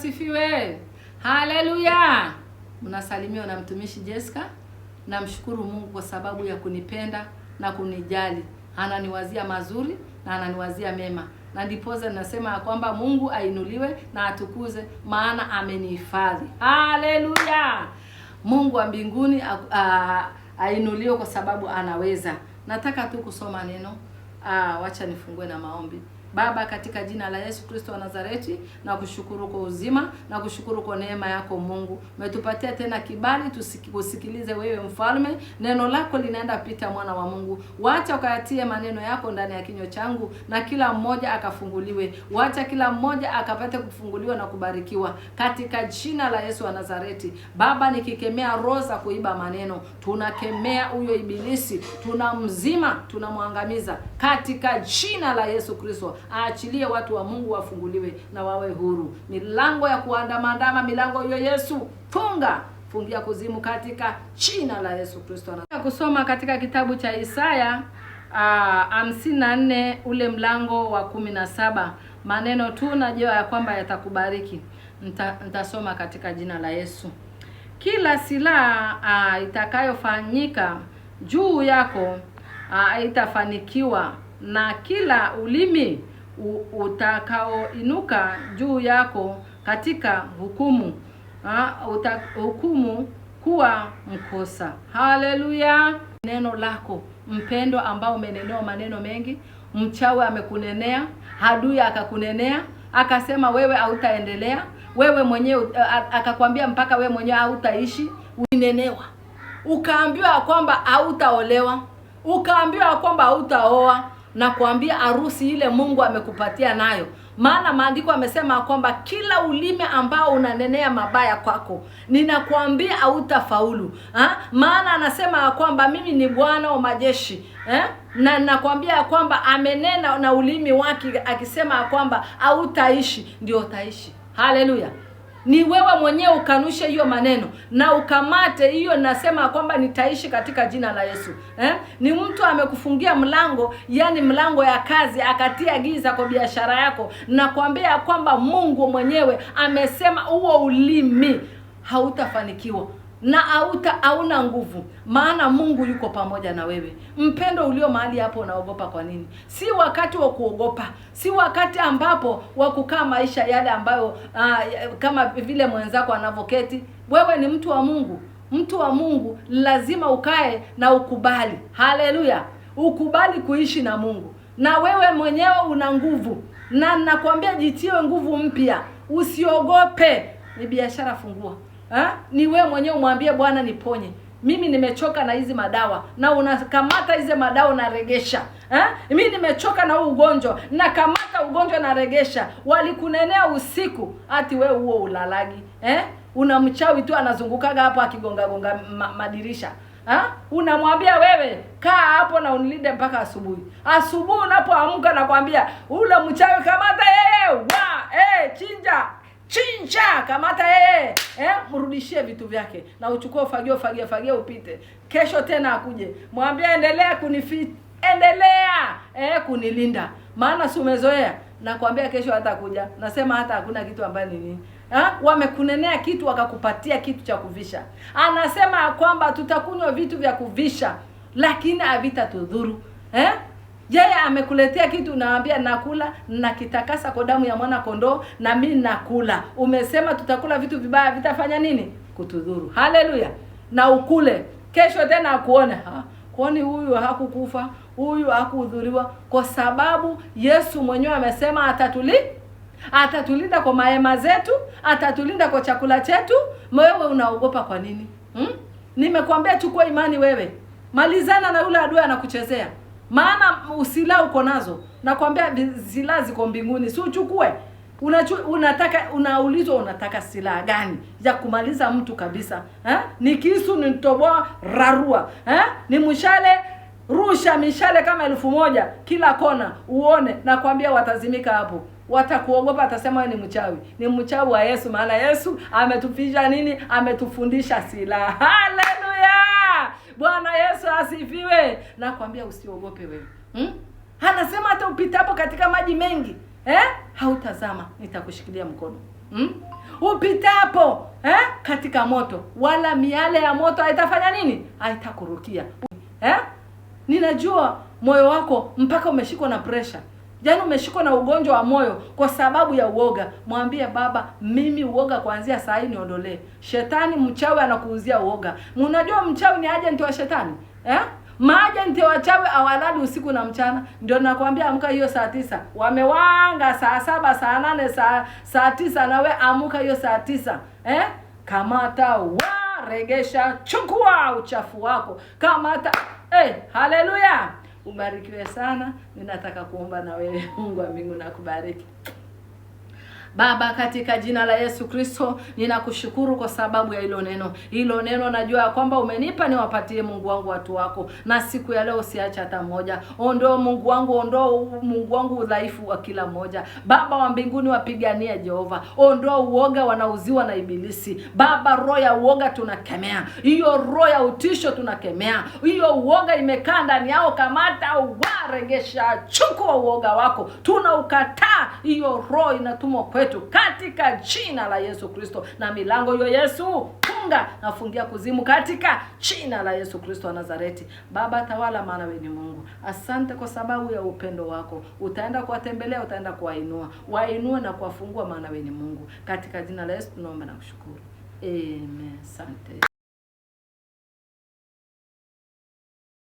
Asifiwe. Haleluya. Mnasalimiwa na mtumishi Jesca. Namshukuru Mungu kwa sababu ya kunipenda na kunijali. Ananiwazia mazuri na ananiwazia mema, na ndiposa nasema ya kwamba Mungu ainuliwe na atukuze, maana amenihifadhi. Haleluya. Mungu wa mbinguni ainuliwe kwa sababu anaweza. Nataka tu kusoma neno. Wacha nifungue na maombi. Baba, katika jina la Yesu Kristo wa Nazareti, na kushukuru kwa uzima na kushukuru kwa neema yako Mungu. Umetupatia tena kibali tusikilize wewe mfalme. Neno lako linaenda pita, mwana wa Mungu. Wacha ukayatie maneno yako ndani ya kinywa changu na kila mmoja akafunguliwe. Wacha kila mmoja akapate kufunguliwa na kubarikiwa katika jina la Yesu wa Nazareti. Baba, nikikemea roho za kuiba maneno, tunakemea huyo ibilisi, tunamzima, tunamwangamiza katika jina la Yesu Kristo. Aachilie watu wa Mungu wafunguliwe na wawe huru. Milango ya kuandamandama, milango hiyo Yesu funga, fungia kuzimu katika jina la Yesu Kristo. Kusoma katika kitabu cha Isaya 54 ule mlango wa 17, maneno tu najua ya kwamba yatakubariki. Nitasoma katika jina la Yesu. Kila silaha itakayofanyika juu yako itafanikiwa, na kila ulimi utakaoinuka juu yako katika hukumu hukumu kuwa mkosa. Haleluya! Neno lako mpendwa, ambao umenenewa maneno mengi, mchawi amekunenea, adui akakunenea, akasema wewe hautaendelea, wewe mwenyewe akakwambia mpaka wewe mwenyewe hautaishi. Ulinenewa, ukaambiwa kwamba hautaolewa, ukaambiwa kwamba hautaoa na kuambia harusi ile Mungu amekupatia nayo. Maana maandiko amesema kwamba kila ulimi ambao unanenea mabaya kwako, ninakuambia hautafaulu. Maana anasema kwamba mimi ni Bwana wa majeshi, eh? Na nakwambia kwamba amenena na ulimi wake akisema kwamba hautaishi, ndio utaishi. Haleluya. Ni wewe mwenyewe ukanushe hiyo maneno na ukamate hiyo, nasema kwamba nitaishi katika jina la Yesu, eh? Ni mtu amekufungia mlango, yani mlango ya kazi, akatia giza kwa biashara yako, na kuambia kwamba Mungu mwenyewe amesema huo ulimi hautafanikiwa na hauna nguvu, maana Mungu yuko pamoja na wewe. Mpendo ulio mahali hapo, unaogopa kwa nini? Si wakati wa kuogopa, si wakati ambapo wa kukaa maisha yale ambayo kama vile mwenzako anavoketi. Wewe ni mtu wa Mungu. Mtu wa Mungu lazima ukae na ukubali. Haleluya, ukubali kuishi na Mungu, na wewe mwenyewe una nguvu, na nakwambia jitie nguvu mpya, usiogope. Ni biashara, fungua. Ha? Ni wewe mwenyewe umwambie Bwana, niponye. Mimi nimechoka na hizi madawa, na unakamata hizi madawa unaregesha. Ha? Mimi nimechoka na huu ugonjwa, nakamata ugonjwa naregesha. Walikunenea usiku ati wewe huo ulalagi. Eh? Una mchawi tu anazungukaga hapo akigonga gonga madirisha. Ha? Unamwambia wewe kaa hapo na unilinde mpaka asubuhi. Asubuhi unapoamka nakwambia ule mchawi kamata yeye, wa, chinja. Chinja, kamata yeye, mrudishie vitu vyake na uchukue ufagio, fagia fagia upite. Kesho tena akuje. Mwambie endelea endelea kunilinda. Maana si umezoea. Nakwambia kesho hatakuja. Nasema hata hakuna kitu ambaye nini. Wamekunenea kitu wakakupatia kitu cha kuvisha. Anasema kwamba tutakunywa vitu vya kuvisha lakini havitatudhuru. Yeye amekuletea kitu, unaambia nakula na kitakasa kwa damu ya mwana kondoo na mimi nakula. Umesema tutakula vitu vibaya vitafanya nini? Kutudhuru. Haleluya. Na ukule. Kesho tena akuone. Kwani huyu hakukufa, huyu hakuhudhuriwa, kwa sababu Yesu mwenyewe amesema atatulinda kwa mahema zetu, atatulinda kwa chakula chetu. Wewe unaogopa kwa nini? Nimekuambia chukua imani wewe. Malizana na yule adui anakuchezea. Maana silaha uko nazo. Nakwambia silaha ziko mbinguni. Si uchukue. Unataka, unaulizwa unataka silaha gani ya kumaliza mtu kabisa? Ni kisu, ni mtoboa, rarua. Ni mshale, rusha mishale kama 1000 kila kona uone. Nakwambia watazimika hapo. Watakuogopa, atasema wewe ni mchawi. Ni mchawi wa Yesu, maana Yesu ametufisha nini? Ametufundisha silaha. Haleluya! Bwana Yesu asifiwe. Nakwambia usiogope wewe. Anasema hata upitapo katika maji mengi, hautazama, nitakushikilia mkono. Upitapo katika moto, wala miale ya moto haitafanya nini? Haitakurukia. Ninajua moyo wako mpaka umeshikwa na pressure, yaani umeshikwa na ugonjwa wa moyo kwa sababu ya uoga. Mwambie Baba, mimi uoga kuanzia saa hii niondolee. Shetani mchawi anakuuzia uoga. Mnajua mchawi ni agent wa shetani Maajenti wachawi awalali usiku na mchana. Ndio nakwambia amka hiyo saa 9. Wamewanga saa 7, saa 8, saa 9, na we amka hiyo saa 9. Kamata wa regesha, chukua uchafu wako. Kamata. Haleluya. Ubarikiwe sana. Ninataka kuomba na wewe. Mungu wa mbinguni akubariki. Baba, katika jina la Yesu Kristo, ninakushukuru kwa sababu ya hilo neno. Hilo neno najua ya kwamba umenipa niwapatie, Mungu wangu, watu wako, na siku ya leo usiache hata mmoja. Ondoa Mungu wangu, ondoa Mungu wangu udhaifu wa kila mmoja. Baba wa mbinguni, wapiganie Jehova, ondoa uoga wanauziwa na ibilisi. Baba, roho ya uoga tunakemea, hiyo roho ya utisho tunakemea, hiyo uoga imekaa ndani yao. Kamata, waregesha, chukua uoga wako, tunaukataa hiyo roho inatumwa kwetu katika jina la Yesu Kristo. Na milango hiyo Yesu funga, nafungia kuzimu katika jina la Yesu Kristo wa Nazareti. Baba tawala, maana wewe ni Mungu. Asante kwa sababu ya upendo wako. Utaenda kuwatembelea, utaenda kuwainua, wainue na kuwafungua, maana wewe ni Mungu. Katika jina la Yesu tunaomba na kushukuru, amen. Asante.